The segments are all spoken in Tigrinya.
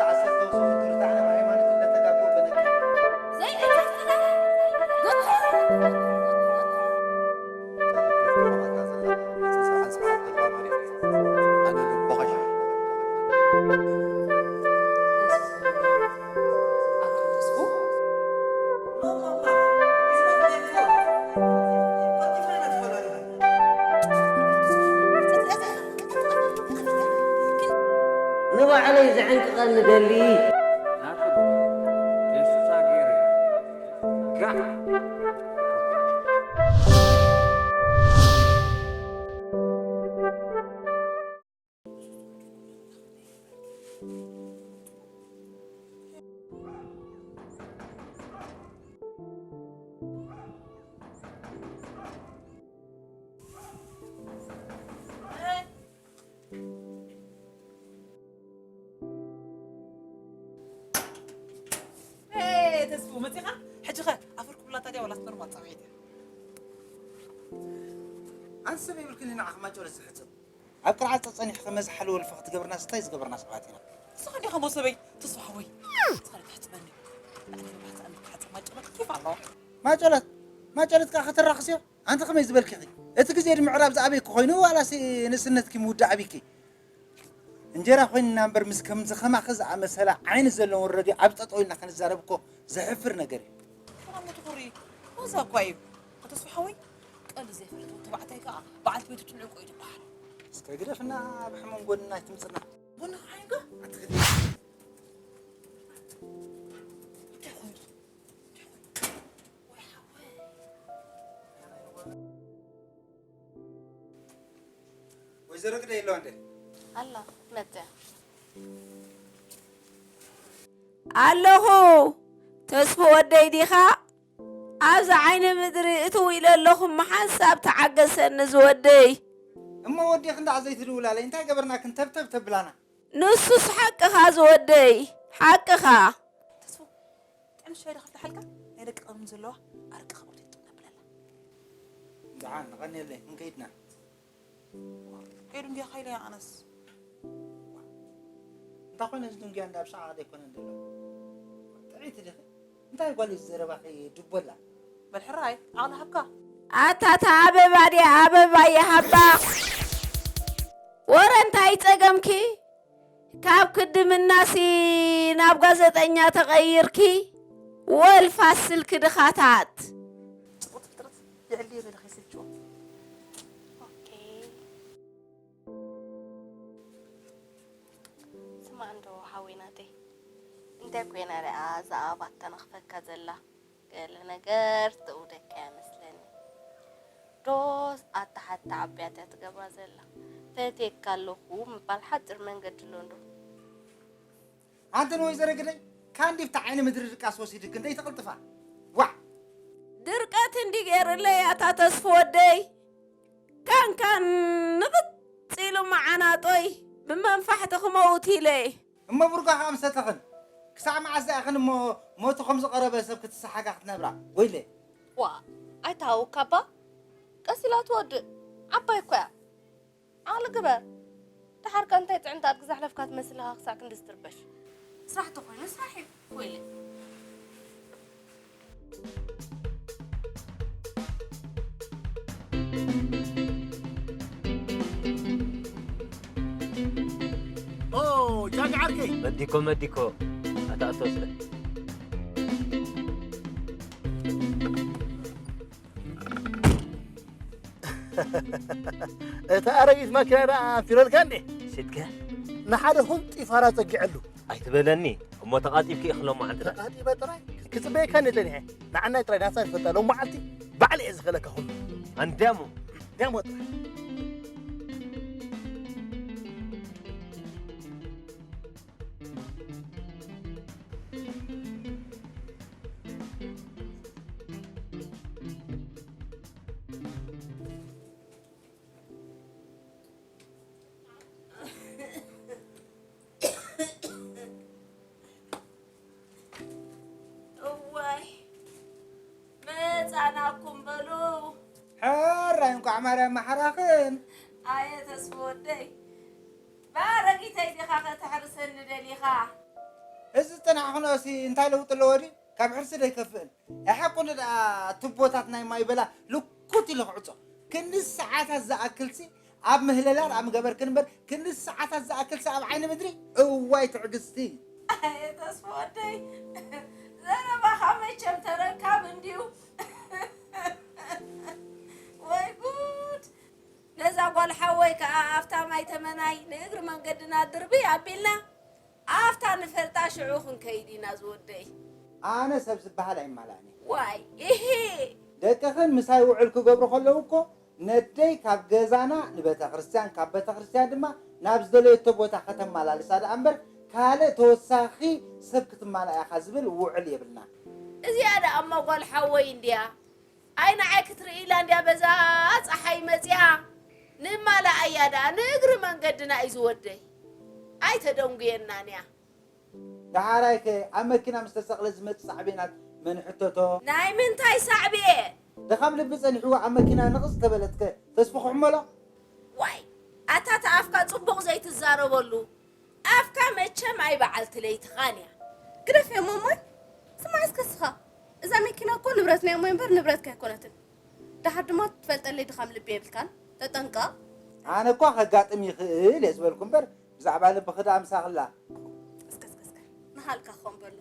ዓሰርተ ወሰኑ ክርታዕና ሃይማኖት ለተጋቡ በነካ ዘይነታትና ንባዕለይ ዘዕንቅቐኒ ደሊ። ተስፉ መፂኻ? ሕጂ ኸ ኣፈር ክብላታ ድያ ዋላስ ኖርማል ፃውዒት እያ? ኣንተ ሰብ የብልክን ኢና ዓኽማ ጨረስ ዝሕፅብ ኣብ ቅርዓት ፀፀኒሕኸ መዝሓሊ ወልፊ ክትገብርናስ እንታይ ዝገበርና ሰባት ኢና። ንስኻ እንዲኻ እሞ ሰበይ ተስፋ ሓወይ ንስኻ ትሕፅበኒ። ንዓይ ተባሕፃ እንድትሓፅብ ማጨሎት ኬፍ ኣለዋ። ማጨሎት ማጨሎት ከዓ ከተራኽስዮ ኣንቲ ከመይ ዝበልኪ ኢኺ? እቲ ግዜ ንምዕራብ ዝኣበይኪ ኮይኑ ዋላሲ ንእስነትኪ ምውዳእ ኣቢኪ? እንጀራ ኮይንና እምበር ምስ ከምዚ ከማኺ ዝኣመሰላ ዓይኒ ዘለወን ረድዮ ኣብ ጠጠው ኢልና ክንዛረብ እኮ ዘሕፍር ነገር እዩ። ሰላም ትኹሪ ሮዛ እኳ እዩ። ኣቶ ተስፋ ሓወይ ቀልዲ ዘይፈልጥ ተባዕታይ ከዓ በዓልቲ ቤቱ ትንዕቆ እዩ ዝበሃል። እስከ ግደፍና ብሕሙም ጎንና ኣይትምፅና። ጎንኻ ዓይንካ ኣትኽዲ። ወይዘሮ ግደ የለዋ እንደ ኣላ ትመፅእ ኣለኹ ተስፉ ወደይ ዲኻ ኣብዚ ዓይኒ ምድሪ እትው ኢለ ኣለኹ እሞ ሓንሳብ ተዓገሰኒ ዝወደይ እሞ ወዲኺ እንዳዕ ዘይትድውላለይ እንታይ ገበርናክን ተብተብ ተብላና ንሱስ ሓቅኻ ዝወደይ ሓቅኻ ጥዕምቲ ሻሂ ዶ ከፍልሓልካ? ናይ ደቂ ቀብኒ ዘለዋ ኣረቂ ካብኡ ተይጥም ነብለላ። ደሓን ንቐንየለይ ክንከይድና። ከይዱ እንድያ ካይለ ኣነስ። እንታይ ኮይነ እዚ ድንጉያ እንዳ ኣብ ሸቓቕ ደይኮነ እንደሎ? ጥዕይቲ ዲኺ? እንታይ ጓል እዩ ዘረባኺ ድቦላ? በል ሕራይ ዓቕሊ ሃብካ። ኣታ እታ ኣበባ ድያ ኣበባ ይሃባ። ወረ እንታይ ጸገምኪ? ካብ ክድምናሲ ናብ ጋዘጠኛ ተቐይርኪ ወልፋስ ስልኪ ድኻታት። ጽቡቕ ፍጥረት የዕሊ ይበለ ከይስልችዎ። ስማዕ እንዶ ሓወይ ናተይ እንታይ ኮይና ደኣ እዛ ኣባታ ነኽፈካ ዘላ? ገለ ነገር ትእውደካ እያ መስለኒ። ዶስ ኣታ ሓታ ዓብያት እያ ትገብራ ዘላ። ፈትየካ ኣለኹ ምባል ሓፂር መንገዲ ኣሎ እንዶ። ኣንቲ ንወይዘሮ ግደይ ካንዲ ብታ ዓይኒ ምድሪ ድቃስ ወሲድክ እንደይ ትቕልጥፋ ዋዕ። ድርቀት እንዲ ገይርለይ ኣታ ተስፉ ወደይ። ካንካን ንቕፅ ኢሉ መዓናጦይ ብመንፋሕቲ ክመውት ኢለ። እሞ ብሩጋ ከኣ ምሰተኽን ክሳዕ መዓስ ደኣ ኢኽን እሞ ሞቱ ከም ዝቐረበ ሰብ ክትሰሓጋ ክትነብራ? ወይለ። ዋእ ኣይትሃውካ እባ ቀስ ኢላ ትወድእ ዓባይ እኮ እያ ዓቕሊ ግበር ደሓር ከ እንታይ ጥዕምቲ ኣድጊ ዘሕለፍካ ትመስል ኢኻ ክሳዕ ክንድዚ ትርበሽ ስራሕ ተኾይኑ ስራሕ እዩ ወይለ ኦ ጃጅ ዓርከይ መዲኮ መዲኮ ኣታ ኣቶ ስለ እታ ኣረጊት ማኪና ደኣ ኣንፊረልካ እንዴ? ሲድከ ንሓደ ሁንጢ ፋራ ጸጊዐሉ። ኣይትበለኒ እሞ ተቓጢብኪ ኢኺ ሎማዓንቲ ደኣ። ተቓጢበ ጥራይ ክጽበየካ እንዴ ጸኒሐ። ንዓናይ ጥራይ ናትና ንፈልጣ ሎማዓንቲ ባዕለ እየ ዝኽእለካ ኩሉ። ኣንድያሞ ኣንድያሞ ጥራይ። እዋይ መጻናኩም በሉ። ሕራይ እንቋዕ ማርያም መሓራኽን። ኣየ ተስፉ ወደይ ብኣረጊተይ ዲኻ ከተሕርስኒ ደሊኻ? እዚ ጥናሕ ክነሲ እንታይ ለውጢ ኣለዎ ድዩ? ካብ ሕርሲ ዶ ይከፍእን? ይሓቁኒ ደኣ ቱቦታት ናይ ማይ በላ ልኩት ኢሉ ክዕጾ። ክንዲ ሰዓታት ዝኣክልሲ ኣብ ምህለላ ደኣ ምገበርክን እምበር፣ ክንዲ ሰዓታት ዝኣክልሲ ኣብ ዓይኒ ምድሪ? እዋይ ትዕግስቲ! ኣየ ተስፋ ወደይ፣ ዘረባኻ መቸም ተረካብ እንድዩ። ወይ ጉድ! ነዛ ጓል ሓወይ ከኣ ኣብታ ማይ ተመናይ ንእግሪ መንገድና ድርብይ ኣቢልና፣ ኣብታ ንፈልጣ ሽዑ ክንከይድ ኢና ዝወደይ። ኣነ ሰብ ዝበሃል ኣይማላእን እየ። ዋይ፣ ኢሂ! ደቅኽን ምሳይ ውዕል ክገብሩ ከለዉ እኮ ነደይ ካብ ገዛና ንቤተ ክርስቲያን፣ ካብ ቤተ ክርስቲያን ድማ ናብ ዝደለየቶ ቦታ ከተመላልሳ ደኣ እምበር ካልእ ተወሳኺ ሰብ ክትማላእ ኢኻ ዝብል ውዕል የብልናን። እዚኣ ደኣ እሞ ጓል ሓወይ እንድያ። ኣይ ንዓይ ክትርኢ ኢላ እንድያ በዛ ጸሓይ መጺኣ። ንማላኣያ ደኣ ንእግሪ መንገድና እዩ ዝወደይ። ኣይተደንጉየናን እያ። ደሓራይከ ኣብ መኪና ምስ ተሰቕለ ዝመጽእ ሳዕቤናት መን ይሕተቶ? ናይ ምንታይ ሳዕቤን? ድኻም ልቢ ጸኒሕዋ ኣብ መኪና ንቕጽ ተበለትከ ተስፉ ክሕመሎ? ዋይ፣ ኣታ እቲ ኣፍካ ጽቡቕ ዘይትዛረበሉ። ኣፍካ መቸም ኣይ በዓልቲ ለይትኻን እያ። ግደፍ እያ ማማይ፣ ስማዕ እስከ እስኻ። እዛ መኪና እኮ ንብረትና እያ እሞ እምበር ንብረትካ ኣይኮነትን። ደሓር ድማ ትፈልጠለይ ድኻም ልቢ የብልካን። ተጠንቀቕ። ኣነ እኳ ከጋጥም ይኽእል እየ ዝበልኩ እምበር ብዛዕባ ልብኺ ደኣ ምሳኽላ። እስከ እስከ እስከ ንሃልካ ክኾን በሎ።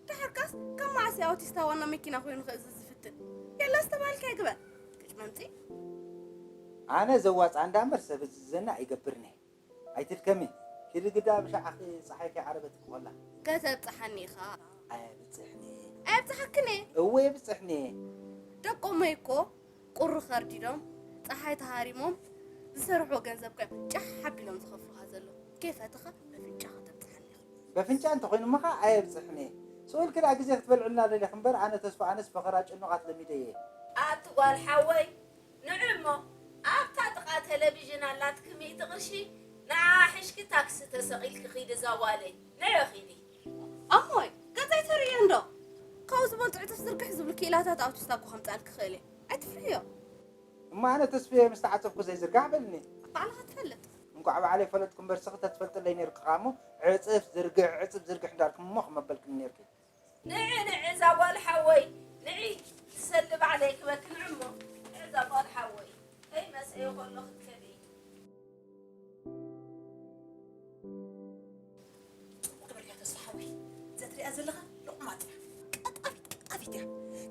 ደሓርካስ ካብ መዓስ እያ ኣውቲስታ ዋና መኪና ኮይኑ ክእዝዝ ዝፍትን? የላ ዝተባልካዮ ግበር። ቅጭ መምፂ። ኣነ ዘዋፅኣ እንዳ እምበር ሰብ እዝዘና ኣይገብርን እየ። ኣይትድከሚ። ኪዲ ግዳ ብሻዕኺ ፀሓይ ከይዓረበት ክኾላ። ከተብፅሓኒ ኢኻ። ኣየብፅሕኒ። ኣየብፅሓክን እየ። እወ የብፅሕኒ። ደቆመይ እኮ ቁሪ ከርዲዶም፣ ፀሓይ ተሃሪሞም፣ ዝሰርሕዎ ገንዘብ ከ ጫሕ ኣቢሎም ዝኸፍሉኻ ዘለዉ። ከይፈተኻ በፍንጫኻ ተብፅሓኒ ኢኻ። በፍንጫ እንተኾይኑ እሞ ኸዓ ኣየብፅሕኒ። ስኡልኪ ደኣ ግዜ ክትበልዕልና ደሊኺ እምበር ኣነ ተስፋ ኣነስ ፈኸራ ጭኑቓት ለሚደ እየ። ኣቲ ጓል ሓወይ፣ ንዒ እሞ ኣብታ ጥቓ ቴሌቪዥን ኣላትኪ ሚእቲ ቅርሺ ንዓ ሒሽኪ ታክሲ ተሰቒልኪ ኺዲ እዛ ጓለይ። ንዒ ኺዲ። ኣሞይ፣ ገጸይ ተርእዮ እንዶ? ካብኡ ዝበልጹ ዕጽፍ ዝርግሕ ዝብሉ ክኢላታት ኣውቲስታ እኮ ከምጽኣልኪ ክእል እየ። ኣይትፍርህዮ። እሞ ኣነ ተስፍየ ምስ ተዓጸፍኩ ዘይዝርጋሕ በልኒ። ባዕልኻ ትፈልጥ። እንቋዕ ባዕለይ ፈለጥኩ እምበር ስኺ ተትፈልጥለይ ነይርኪ ኸኣ እሞ ዕጽፍ ዝርግሕ፣ ዕጽፍ ዝርግሕ እንዳልክኒ እሞ ክመበልክኒ ነይርኪ። ንዒ፣ ንዒ እዛ ጓል ሓወይ፣ ንዒ ትሰሊ ባዕለይ ክበኪ ንዒ እሞ፣ ንዒ እዛ ጓል ሓወይ፣ ከይመሰየ ከሎ ክትከዲ። ጽቡቕ ገበርካ ተስፋ ሓወይ፣ እዛ ትሪኣ ዘለኻ ሎቕማጽ እያ። ቀጣፊት፣ ቀጣፊት እያ።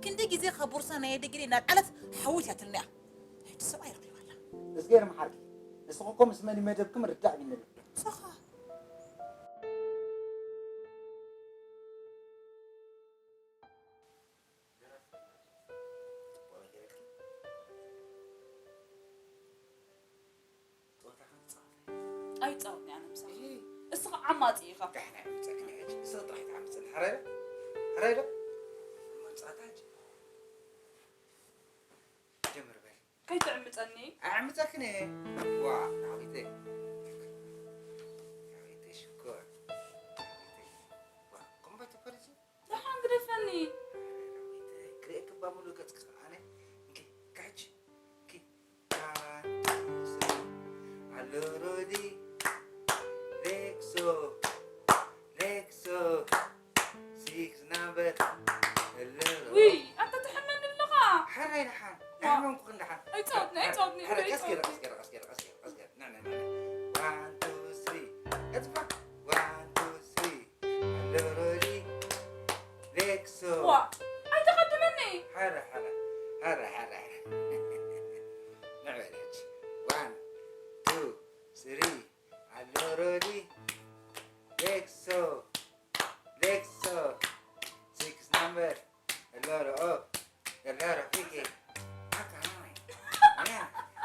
ክንደይ ግዜ ካብ ቦርሳ ናይ ኣደ ገይረ እናልዓለት ሓዊት እያ ትልኒ እያ። ሕጂ ሰብኣይ ረኺባ ኣላ። እዝጌር መሓርኪ፣ ንስኺ እኮ ምስ መን መደብኪ ምርዳእ ቢኒ ኣሎ። ንስኻ ኣይጻወትኒ ኣነ ምሳኻ። እስኻ ዓማጺ ኢኻ። ዳሕና ይምጸክኒ ሕጂ። እስኺ ጥራሕ ትዓምጽኒ። ሕራይ ዶ? ሕራይ ዶ? መጻእታ ሕጂ። ጀምር በል። ከይትዕምጸኒ። ኣዕምጸክኒ። ዋ፣ ዳዊተይ። ዳዊተይ ሽኮር። ዳዊተይ። ዋ፣ ቁምበት እኮ ልጅ። ደሓን ግደፈኒ። ዳዊተይ፣ ክርእየኪ እባ ሙሉእ ገጽኪ ከኣ ኣነ። እንኪ፣ ካሕጂ። እንኪ። ኣሎ ሮዲ። ሌክሶ። ሌክሶ። ሲክስ ናምበር። ኣሎ ሮ- ውይ፣ ኣንተ ትሕመኒ ኣለኻ። ሓራይ ደሓን። ዋ። ኣይሕመምኩኽን ደሓን። ኣይጻወትኒ፣ ኣይጻወትኒ፣ ሓረ፣ ቀስ ገይረ፣ ኣይጻወትኒ። ቀስ ገይረ፣ ቀስ ገይረ፣ ቀስ ገይረ፣ ቀስ ገይረ። ንዕ፣ ንዕ፣ ንዕ፣ ንዕ። ዋን፣ ቱ፣ ስሪ። ቀልጥፋ። ዋን፣ ቱ፣ ስሪ። ኣሎ ሮዲ። ሌክሶ። ዋ፣ ኣይተቐድመኒ። ሓረ፣ ሓረ፣ ሓረ፣ ሓረ፣ ሓረ። ንዕ በል ሕጂ። ዋን፣ ቱ፣ ስሪ። ኣሎ ሮዲ። ሌክሶ። ሌክሶ። ሲክስ ናምበር። ኣሎ ሮኦ። ኣሎ ሮፊቂ። ኣካኒ።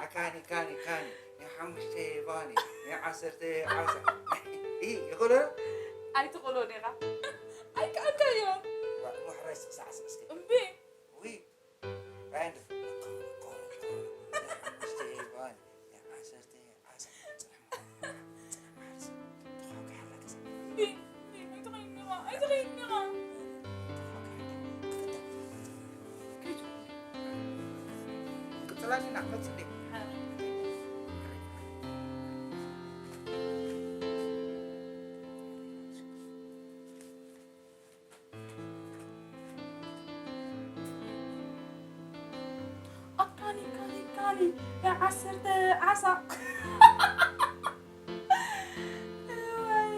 ኣካኒ፣ ካኒ፣ ካኒ። ናይ ሓሙሽተ ባኒ። ናይ ዓሰርተ ዓሳ። ኢ፣ ይኽእሎ ዶ? ኣይትኽእሎን ኢኻ። ኣይከኣልካዮን። ዋ፣ እሞ ሕራይ ስቕ ሳዕስዕ እስከ። እምቢ። ውይ። ራይንድ። ናይ ሓሙሽተ ባኒ። ናይ ዓሰርተ ዓሳ። ጽናሕ። ጽናሕ። ተኻውካ ሓላ ተሰ- እምቢ። እምቢ። ኣይትኸይድኒ ኢኻ። ኣይትኸይድኒ ኢኻ። ክንቅጽል ኣለና፣ ክመጽእ ድየ? ካሊ፣ ካሊ፣ ዓሰርተ ዓሳ። እዋይ።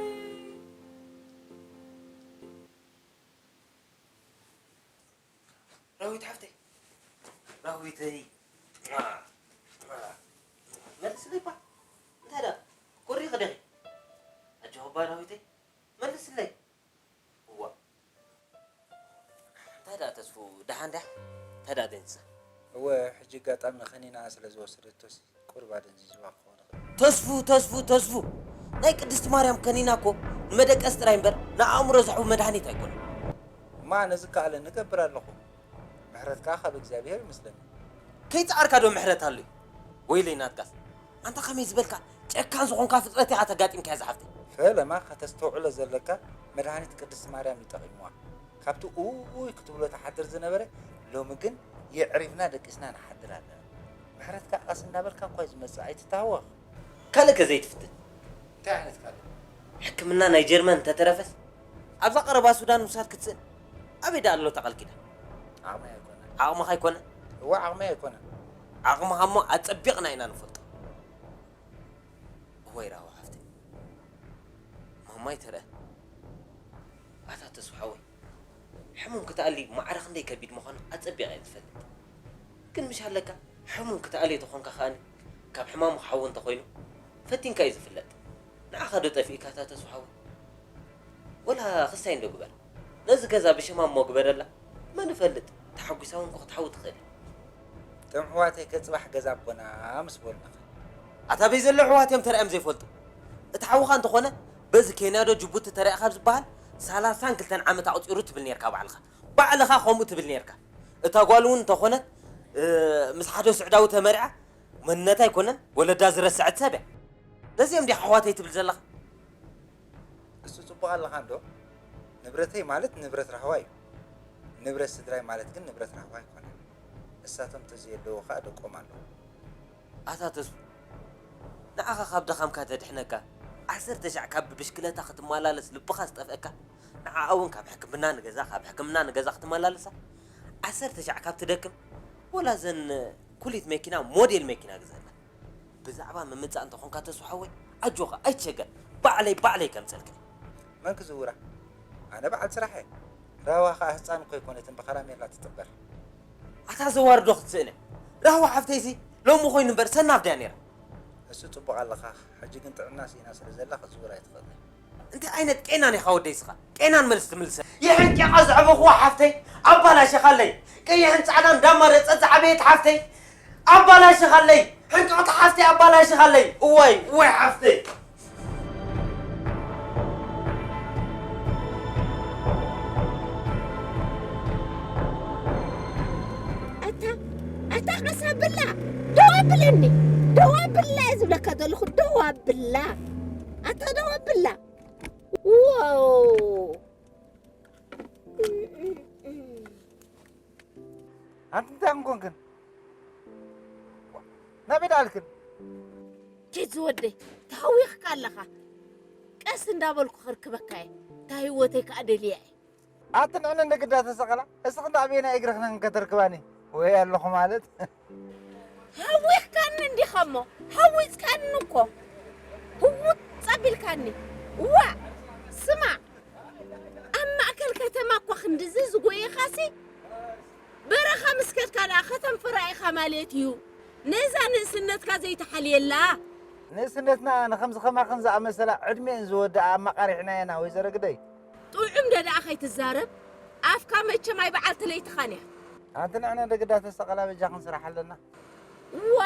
ራዊት ሓፍተይ፣ ራዊተይ፣ መልስለይ እባ። እንታይ ደኣ ኮሪኺ ዲኺ? ኣጆኺ እባ ራዊተይ፣ መልስለይ። እዋ። እንታይ ደኣ ተስፉ፣ ደሓን ድያ? እንታይ ደኣ ደንዚዛ? እወ፣ ሕጂ ኣጋጣሚ ከኒና ስለ ዝወሰደቶሲ ቁሩብ ኣደንዚዝዋ ክኸውን ይኽእል። ተስፉ፣ ተስፉ፣ ተስፉ! ናይ ቅድስቲ ማርያም ከኒና እኮ ንመደቀሲ ጥራይ እምበር ንኣእምሮ ዘሕዊ መድሃኒት ኣይኮነን። እማ ነዚ ከኣለ ንገብር ኣለኹ። ምሕረት ከኣ ካብ እግዚኣብሔር ይመስለኒ። ከይጸዓርካ ዶ ምሕረት ኣሎ እዩ? ወይለይ ናትካስ። ኣንታ ከመይ ዝበልካ ጨካን ዝኾንካ ፍጥረት ኢኻ ተጋጢምካያ ዝሓፍተይ። ፈለማ ከተስተውዕሎ ዘለካ መድሃኒት ቅድስቲ ማርያም እዩ ጠቒምዋ። ካብቲ እውይ ክትብሎ ትሓድር ዝነበረ ሎሚ ግን የዕሪፍና ደቂስና ንሓድር ኣለና። ምሕረት ከኣ ቀስ እንዳበልካ እኳ እዩ ዝመጽእ ኣይትታወኽ። ካልእ ከ ዘይትፍትን? እንታይ ዓይነት ካልእ? ሕክምና ናይ ጀርመን እንተተረፈስ ኣብዛ ቀረባ ሱዳን ምውሳድ ክትስእል ኣበይ ደኣ ኣሎ እታ ቃል ኪዳን? ዓቕመይ ኣይኮነን። ዓቕምኻ ኣይኮነን? እወ ዓቕመይ ኣይኮነን። ዓቕምኻ እሞ ኣጸቢቕና ኢና ንፈልጦ። እዋይ ራህዋ ሓፍተይ፣ ማማይ ትረአ። ኣታ ተስፉ ሓወይ፣ ሕሙም ክትኣሊ ማዕረ ክንደይ ከቢድ ምዃኑ ኣጸቢቐ እየ ዝፈልጥ። ግን ምሽ ኣለካ፣ ሕሙም ክትኣሊ ተኾንካ ከኣኒ፣ ካብ ሕማሙ ክሓዊ እንተኾይኑ፣ ፈቲንካ እዩ ዝፍለጥ። ንዓኻ ዶ ጠፊእካ ኣታ ተስፉ ሓወይ? ወላ ክስታይ እንዶ ግበር። ነዚ ገዛ ብሸማ እሞ ግበረላ። መን ይፈልጥ፣ ተሓጒሳ እውን ክትሓዊ ትኽእል እያ። እቶም ኣሕዋተይ ከ ጽባሕ ገዛ ኣቦና ምስ በሉና ኸ? ኣታ በይ ዘለዉ ኣሕዋት እዮም ተራእዮም ዘይፈልጡ። እቲ ሓውኻ እንተኾነ በዚ ኬንያ ዶ ጅቡቲ ተራእኻ ኣብ ዝበሃል ሰላሳን ክልተን ዓመት ኣቑጺሩ ትብል ኔርካ ባዕልኻ። ባዕልኻ ከምኡ ትብል ኔርካ። እታ ጓል እውን እንተኾነት፣ እ፣ ምስ ሓደ ስዑዳዊ ተመሪዓ መንነታ ኣይኮነን ወለዳ ዝረስዐት ሰብ እያ። ነዚኦም ዲኻ ኣሕዋተይ ትብል ዘለኻ? እሱ ጽቡቕ ኣለኻ እንዶ? ንብረተይ ማለት ንብረት ራህዋ እዩ። ንብረት ስድራይ ማለት ግን ንብረት ራህዋ ኣይኮነን። እሳቶም ተዘየለዉ ኸኣ ደቆም ኣለዉ። ኣታ ተስፉ፣ ንዓኻ ካብ ድኻምካ ተድሕነካ፣ ዓሰርተ ሻዕ ካብ ብብሽክለታ ክትመላለስ ልብኻ ዝጠፍአካ፣ ንዓኣ እውን ካብ ሕክምና ንገዛ፣ ካብ ሕክምና ንገዛ ክትመላለሳ፣ ዓሰርተ ሻዕ ካብ ትደክም፣ ወላ እዘን ኩሊት መኪና፣ ሞዴል መኪና ግዘኣላ። ብዛዕባ ምምጻእ እንተኾንካ ተስፉ ሓወይ፣ ኣጆኻ፣ ኣይትሸገር። ባዕለይ፣ ባዕለይ ከምጸልካ። መን ክዝውራ? ኣነ በዓል ስራሕ እየ። ራህዋ ኸኣ ህጻን እኮ ኣይኮነትን ብኸራሜላ ትጥበር። ኣታ ዘዋርዶ ክትስእነ። ራህዋ ሓፍተይሲ ሎሚ ኮይኑ እምበር ሰናፍ ድያ ነይራ? እሱ ጽቡቕ ኣለኻ። ሕጂ ግን ጥዕና ስኢና ስለ ዘላ ክትዝውር ኣይትኽእልን። እንታይ ዓይነት ቄናን ኢኻ ወደይ ስኻ? ቄናን መልስ ትምልሰ? የሕንቂቓ ዘዕበኽዋ ሓፍተይ ኣባላሽኻለይ። ቀይሕን ጻዕዳን እንዳማረጸት ዝዓበየት ሓፍተይ ኣባላሽኻለይ። ሕንቅቕቲ ሓፍተይ ኣባላሽኻለይ። እዋይ፣ እዋይ ሓፍተይ። ኣታ፣ ኣታ ቀስ ኣብላ። ደው ኣብለኒ። ደው ኣብላ እየ ዝብለካ ዘለኹ። ደው ኣብላ። ኣታ ደው ኣብላ። ዋው። ኣንቲ እንታይ እንኮንክን? ናበይ ደኣልክን? ኬት ዝወደይ፣ ተሃዊኽካ ኣለኻ። ቀስ እንዳበልኩ ከርክበካ እየ። እታ ህይወተይ ከኣ ደልያ እየ። ኣቲ ንዕነ ንግዳ ተሰቐላ፣ እስኺ እንዳ ኣበየናይ እግርኽን ከተርክባኒ? ወይ ኣለኹ ማለት። ሃዊኽካኒ እንዲኻ እሞ፣ ሃዊጽካኒ እኮ። ህውጽ ኣቢልካኒ። ዋእ፣ ስማዕ፣ ኣብ ማእከል ከተማ እኳ ክንድዚ ዝጎየኻሲ፣ በረኻ ምስ ከድካ ደኣ ከተንፍራ ኢኻ ማለት እዩ። ነዛ ንእስነትካ ዘይትሓልየላ። ንእስነትና ንኸምዚ ኸማኽን ዝኣመሰላ ዕድሜኤን ዝወድኣ ኣማቓሪሕናየና ወይዘሮ ግደይ። ጥዑም ደኣ ከይትዛረብ፣ ኣፍካ መቸም ኣይ በዓልቲ ለይትኻን እያ። ኣንቲ ንዕነ ደግዳ ተሰቐላ በጃኽን ስራሕ ኣለና። ዋ!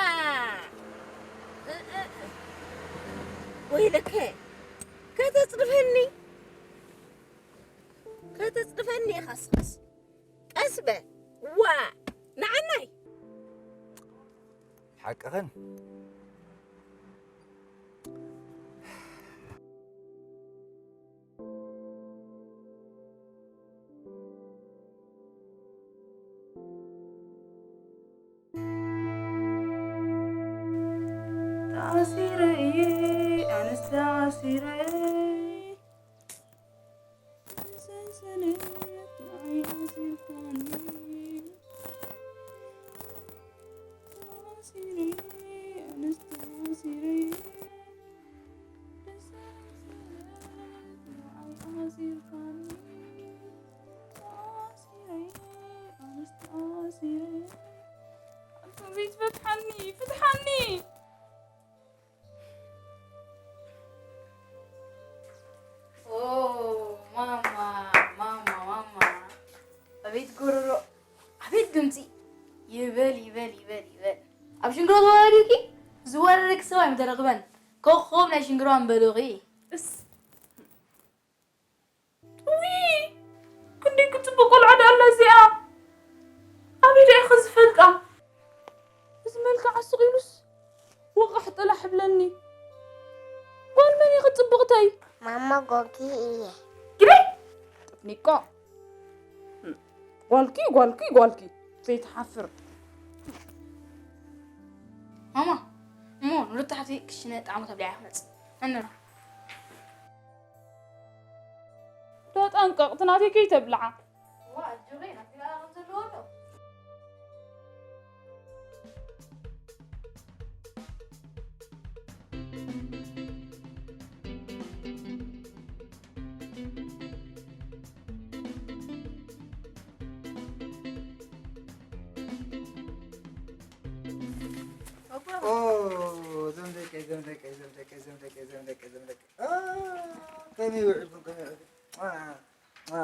እ፣ እ፣ እ። ወይለከ፣ ከተጽድፈኒ፣ ከተጽድፈኒ ኢኻ ስኻስ። ቀስ በል። ዋ! ንዓናይ። ሓቅኽን። ተኣሲረ እየ፣ ኣነስ ተኣሲረ። ሰንሰለት ንዓይ ኣሲርካኒ። ኣሲርካኒ፣ ኣሲረይ፣ ኣነስ ተኣሲረ። ኣንታ ዘይትፈትሓኒ፣ ፍትሓኒ። ኦ፣ ማማ፣ ማማ፣ ማማ። ኣቤት ጎረሮ፣ ኣቤት ድምፂ። ይበል፣ ይበል፣ ይበል፣ ይበል። ኣብ ሽንግሮ ዝወረድኪ፣ ዝወረደኪ ሰብ ኣይምተረኽበን። ኮኾብ ናይ ሽንግሮ ኣንበሉኺ። እስ። ውይ፣ ክንደይ ክትጽብቕ ቆልዓ ደኣ ኣላ እዚኣ። ኣበይ ደኣ ኢኺ ዝፈልጣ? እዚ መልክዓ ስቕ ኢሉስ ወቓሕ ጥላሕ ይብለኒ። ጓል መን ኢኺ ጽብቕተይ? ማማ ጎጊ እየ። ግደይ! ጥፍኒቆ። ጓልኪ፣ ጓልኪ፣ ጓልኪ። ዘይትሓፍር። ማማ፣ እሞ ንሩታ ሓፍተይ ክሽነ ጣዕሙ ተብሊዓ ክመጽእ። እንራ። ተጠንቀቕ፣ እቲ ናተይ ከይተብልዓ። ዋ፣ ኣጆኺ፣ ናትኪ ደኣ ከም ዘለዎ ኣሎ። ኦ፣ እዞም ደቀይ፣ እዞም ደቀይ፣ እዞም ደቀይ፣ እዞም ደቀይ፣ እዞም ደቀይ፣ እዞም ደቀይ። ኦ፣ ከመይ ውዒልኩም፣ ከመይ ውዒልኩም? አ፣ አ።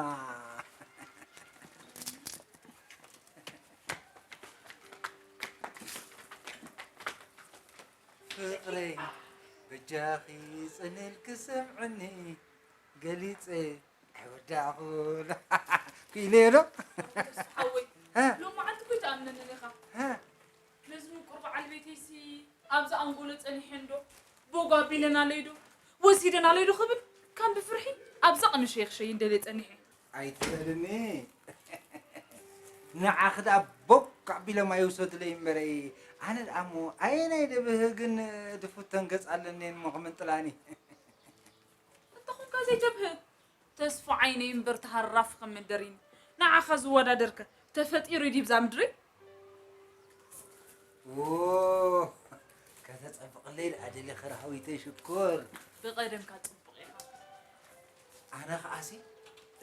ፍቕረይ፣ በጃኺ ጽን ኢልኪ ስምዕኒ፣ ገሊጸ ኣይወዳእኹን። ክኢለዮ ዶ? ሓወይ፣ እ? ሎማዓንቲ እኮ ኣይትኣምነንን ኢኻ። እ? ነዚ ምቁር በዓል ቤተይሲ ኣብዛ ኣንጎሎ ጸኒሐ እንዶ፣ ቦግ ኣቢለናለይ ዶ፣ ወሲደናለይ ዶ ክብል፣ ከም ብፍርሒ ኣብዛ ቅንሸይ ክሸይን ደልየ ጸኒሐ። ኣይትበልኒ። ንዓኺ ደኣ ቦግ ኣቢሎም ኣይውሰዱለይ እምበረይ፣ ኣነ ደኣ እሞ ኣየናይ ደብህ ግን ድፉተን ገጽ ኣለኒ እሞ ክምንጥላኒ። እንተኾንካ ዘይጀብህ፣ ተስፋ ዓይነይ እምበር ተሃራፊ ከም መንደሪኒ። ንዓኻ ዝወዳደርከ ተፈጢሩ ድዩ ብዛ ምድሪ? ዎ፣ ከተጸብቕለይ ደኣ ደሊኺ ራህዊተይ ሽኮር። ብቐደምካ ጽቡቕ ኢኻ። ኣነ ኸኣሲ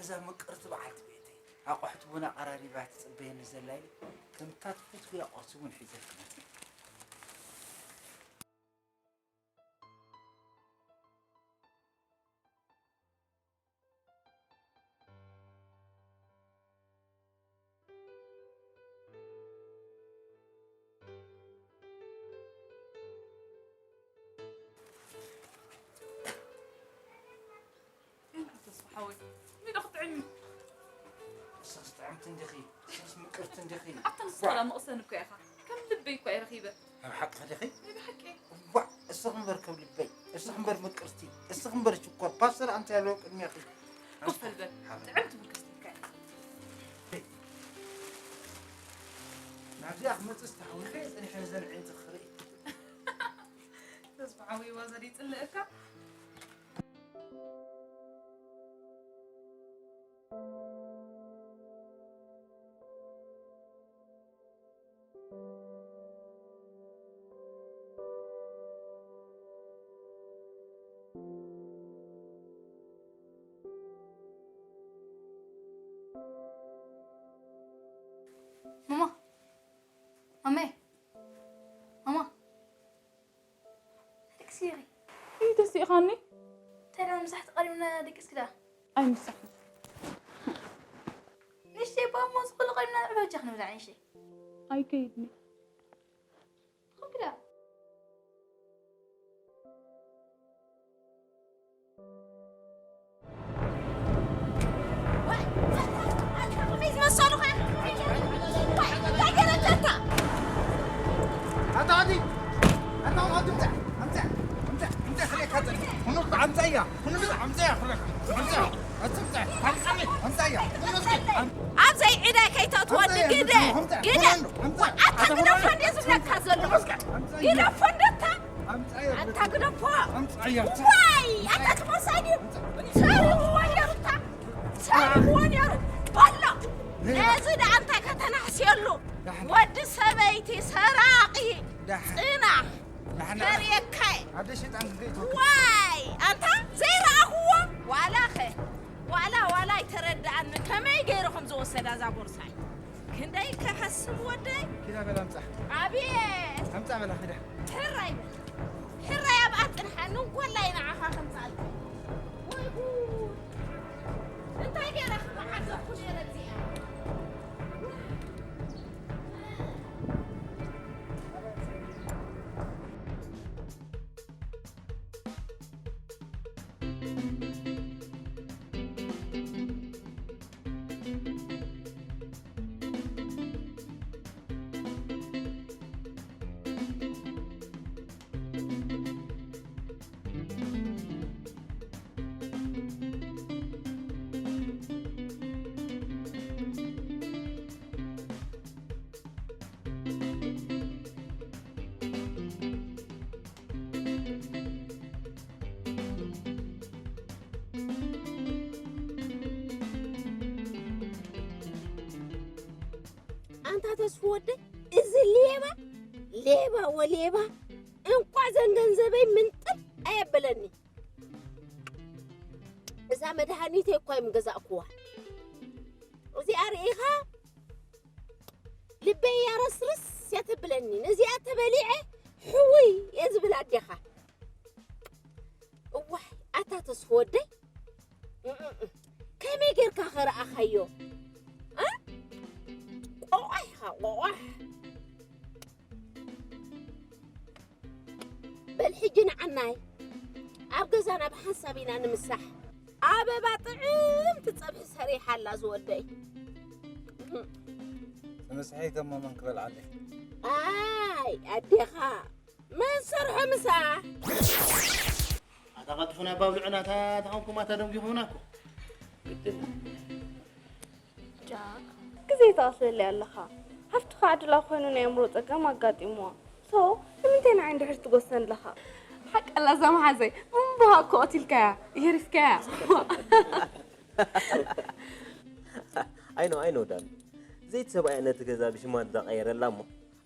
እዛ ምቅርቲ በዓልቲ ቤተይ ኣቑሑት ቡን ኣቐራሪባ ትጽበየኒ ዘላ ኢለ ከምታ ትፈትውያ ቁርሲ እውን ሒዘልኪ መጺአ። ተስፋ ሓወይ፣ ሚዶ ክትጥዕሚ? ንስኽስ ጥዕምቲ እንዲኺ፣ ንስኽስ ምቅርቲ እንዲኺ። ኣታ ንስኻ ዋ! መቕሰን እኮ ኢኻ። ከም ልበይ እኮ እየ ረኺበ። ናይ ብሓቂ ዲኺ? ናይ ብሓቂ። ዋእ፣ እስኺ እምበር ከም ልበይ፣ እስኺ እምበር ምቅርቲ፣ እስኺ እምበር ሽኮር፣ ፓስተር ኣንተ ያለው ቅድሚያኺ። ኮፍ በል በል፣ ሓ-፣ ጥዕምቲ ምልክስቲ እኮ እያ። ናብዚኣ ክመጽእ ዝተሓዊኸ ጸኒሐ ነዘን ኣዒንቲ ክርኢ። ተስፋ ሓወይ ዋዛ ደይጽልእካ። ማማ፣ ማሜ፣ ማማ። ደቅሲ ኢኺ። እንታይ ተሲእኻኒ? እንታይ ደኣ ምሳሕ ተቐሪብና ደቅስኪ ደኣ? ኣይምሳሕን። ንእሽተይ እባ እሞ ዝኽእሉ ቀሪብና ንዕበጃ ክንብል ንእሽተይ። ኣይከይድን። ትኽክል እያ። ኣብዘይ ዕዳ ከይተእትወኒ ግደ፣ ግደ። ኣታ ግደፎ እንደ ዝብለካ ዘለኹ። ግደፎ እንደታ። ኣንታ ግደፎ። ኣምጽኣያ። ዋይ፣ ኣታ ትመሳይ ድዩ? ሰሪሕዎ ነይሩ እታ። ሰሪሕዎ ነይሩ። በሎ። ነዚ ደኣ እንታይ ከተናሕስየሉ? ዳሕና። ወዲ ሰበይቲ ሰራቒ። ዳሕና። ጽናሕ። ዳሕና። ፈርየካይ። ኣደ ሸይጣን ክገይቶ። ዋይ፣ ኣንታ ዘይረኣኽዎ ዋላኸ። ሰዳዛ ቦርሳይ ክንደይ ከኸስብ ወደይ። ኪዳ በላ ኣምጻ። ኣብየት። ኣምጻ በላ ኪዳ። ሕራይ በል። ሕራይ ኣብኣ ጽንሓኒ፣ እንኮላይ ንዓኻ ከምጻልካ። ወይ ጉድ። እንታይ ገይረ ክመሓዘኩ ነይረ እዚኣ? ኣንታ ተስፉ ወደይ፣ እዚ ሌባ፣ ሌባ ወሌባ፣ እንቋዕ ዘን ገንዘበይ ምንጥል ኣየበለኒ። እዛ መድሃኒተይ እኳ እዮም ገዛእኩዋ። እዚኣ ርኢኻ ልበይ እያ ረስርስ እያ ተብለኒ። ነዚኣ ተበሊዐ ሕውይ እየ ዝብል ኣዴኻ። እዋይ፣ ኣታ ተስፉ ወደይ፣ እም፣ እም፣ እም። ከመይ ጌርካ ኸ ረኣኻዮ? እ? ቆቋሕ ኢኻ፣ ቆቋሕ። በል ሕጂ ንዓናይ ኣብ ገዛና ብሓንሳብ ኢና ንምሳሕ። ኣበባ ጥዕምቲ ጸብሒ ሰሪሓ ኣላ ዝወደይ። እም። ንምስሐይ ከሞ መን ክበልዓለይ? ኣይ፣ ኣዴኻ። መን ሰርሖ ምሳ? ኣታ ቀልጥፉ ናይ ባብልዑ ናታ ተኾንኩም ኣታ ደንጊኹምና እኮ። ግድን። ጃክ፣ ግዜ ትቐትለለይ ኣለኻ። ሃፍትኻ ዕድላ ኮይኑ ናይ ኣእምሮ ጸገም ኣጋጢምዋ። ሶ፣ ንምንታይ ንዓይ እንድሕር ትጎሰን ኣለኻ? ሓቂ ኣላ እዛ መሓዘይ፣ እምበኻ እኮ ቀቲልካያ፣ የሪፍካያ። I know, I know, ዳኒ። ዘይቲ ሰብኣያ ነቲ ገዛ ብሽማ እንዳቐየረላ እሞ፣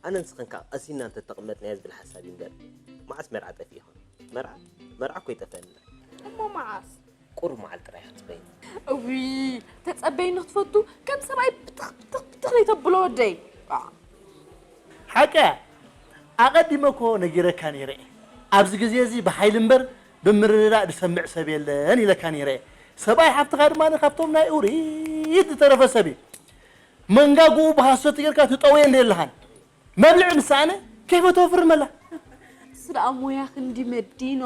ኣነ ንስኽን ከኣ ቀሲንና እንተተቐመጥናዮ ዝብል ሓሳብ እዩ እምበር፣ መዓስ መርዓ ጠፊኡ ይኸውን? መርዓ፣ መርዓ እኮ ይጠፍኣልና። እሞ መዓስ? ቁሩብ መዓልቲ ጥራይ እያ ክትጽበየኒ። እውይ፣ ተጸበይኒ ክትፈቱ፣ ከም ሰብኣይ ብትኽ፣ ብትኽ፣ ብትኽ ዘይተብሎ ወደይ። ኣ። ሓቂ እያ። ኣቐዲመ እኮ ነጊረካ ነይረ እየ። ኣብዚ ግዜ እዚ ብሓይሊ እምበር ብምርድዳእ ዝሰምዕ ሰብ የለን ኢለካ ነይረ እየ። ሰብኣይ ሓፍትኻ ድማ ካብቶም ናይ ኡሪት ዝተረፈ ሰብ እዩ። መንጋግኡ ብሃሶት ጌርካ ትጠውዮ እንደ የለኻን። መብልዒ ምስ ሰኣነ ኬፍ ተወፍር መላ። እሱ ደኣ ሞያ ክንዲ መዲኖ።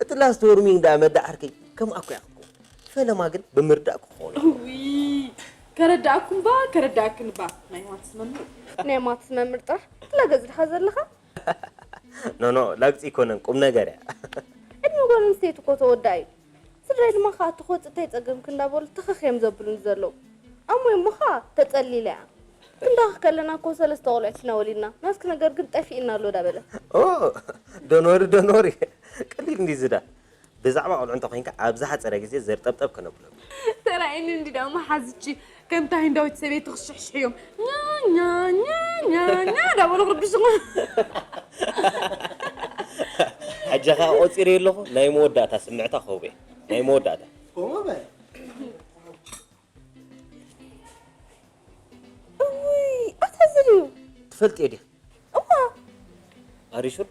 እቲ ላስት ወርሚንግ ደኣ መዳ ዓርከይ ከምኣ እኮ እያ ክትኮን። ፈለማ ግን ብምርዳእ ክኾኖ። እውይ፣ ከረዳእኩም ባ፣ ከረዳእክን ባ። ናይ ማትስ መምህር። ናይ ማትስ መምህር ጥራሕ ትላገጽ ዲኻ ዘለኻ? ኖ፣ ኖ፣ ላግጺ ኣይኮነን፣ ቁም ነገር እያ። ዕድመ ጓል ኣንስተይቲ እኮ ተወዳእ እዩ። ስድራይ ድማ ከኣ፣ "እቲ ክወጽእ እንታይ ጸገምኪ?" እንዳበሉ ትኽኽ እዮም ዘብሉኒ ዘለዉ። ኣሞይ እሞ ከኣ ተጸሊለ እያ። ክንዳኽኽ ከለና እኮ ሰለስተ ቆልዑት ኢና ወሊድና። ናትኪ ነገር ግን ጠፊእና ኣሎ ዳበለት። ኦ፣ ዶኖሪ፣ ዶኖሪ። ቀሊል እንዲ ዝዳ። ብዛዕባ ቆልዑ እንተ ኮይንካ፣ ኣብ ዝሓጸረ ግዜ ዘርጠብጠብ ከነብሎም። ተራእየኒ እንዲ ደኣ መሓዝቺ፣ ከምታ ህንዳዊት ሰበይቲ ክሽሕሽሕዮም። ኛ፣ ኛ፣ ኛ፣ ኛ፣ ኛ፣ ዳበሉ ክርብሽኹ። ሕጂ ኸኣ ቆጺረ ኣለኹ፣ ናይ መወዳእታ ስምዕታ ክህቦ እየ። ናይ መወዳእታ። ከምኡ በል። እውይ፣ ኣታ እዚ ድዩ? ትፈልጥዮ ዲኺ? እዋ። ኣር ዩ ሹር?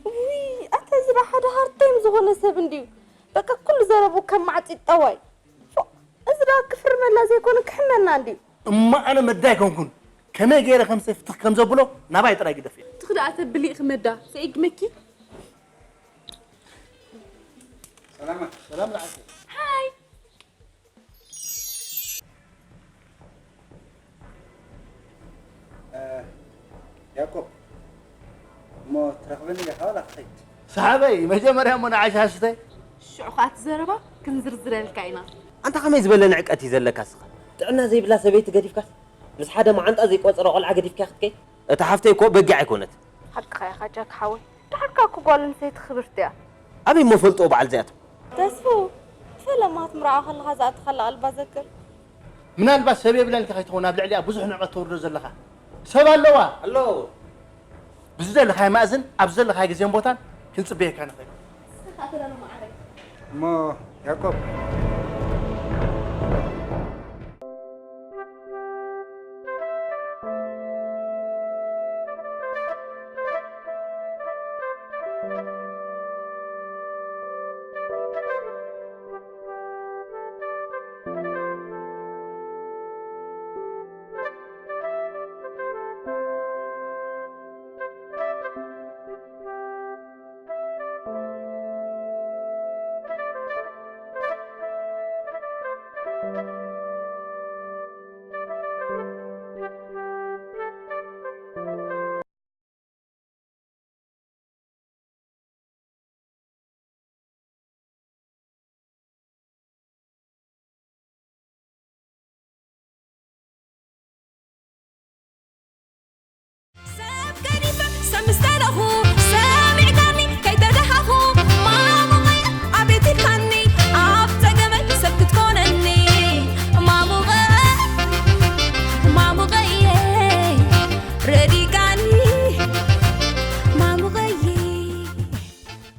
እውይ፣ ኣታ እዚ ደኣ ሓደ ሃርታይም ዝኾነ ሰብ እንድዩ። በቃ ኩሉ ዘረብኡ ከም ማዕጺድ ጠዋይ። ፎእ፣ እዚ ደኣ ክፍርመላ ዘይኮነ ክሕመና እንድዩ። እሞ ኣነ መዳ ኣይኮንኩን። ከመይ ገይረ ከም ሰፍትኽ ከም ዘብሎ ናባይ ጥራይ ግደፍዮ። ትኽ ደኣ ተብሊ ኢኺ መዳ፣ ሰኢግመኪ። ሰላም፣ ሰላም ንዓኺ። ሃይ። እ፣ ያዕቆብ፣ እሞ ትረኽበኒ ኢኻ ዋላ ክኸይድ? ሰሓበይ፣ መጀመርያ እሞ ንዓይ ሻሽተይ። ሽዑ ኸኣ እቲ ዘረባ ክንዝርዝረልካ ኢና። ኣንታ ከመይ ዝበለ ንዕቀት እዩ ዘለካ እስኻ? ጥዕና ዘይብላ ሰበይቲ ገዲፍካስ፣ ምስ ሓደ መዓንጣ ዘይቆጸረ ቆልዓ ገዲፍካ ክትከይድ? እታ ሓፍተይ እኮ በጊዕ ኣይኮነትን። ሓቅኻ ኢኻ ጃክ ሓወይ። ደሓርካ እኮ ጓል ኣንስተይቲ ክብርቲ እያ። ኣበይ እሞ ፈልጥኦ በዓል እዚኣቶም? ተስፉ፣ ፈለማ ክትምርዖ ከለኻ ዝኣተኻላ ኣልባ ዘክር። ምናልባት ሰብ የብላን ኢልካ ከይትኸውን ኣብ ልዕሊኣ ብዙሕ ንዕቀት ተውርዶ ዘለኻ። ሰብ ኣለዋ። ኣሎ። ብዝደለኻዮ መኣዝን ኣብ ዘለኻዮ ግዜን ቦታን ክንጽበየካ ንኽእል። ንስኻ ተዳሎ መዓረይ። እሞ ያዕቆብ፣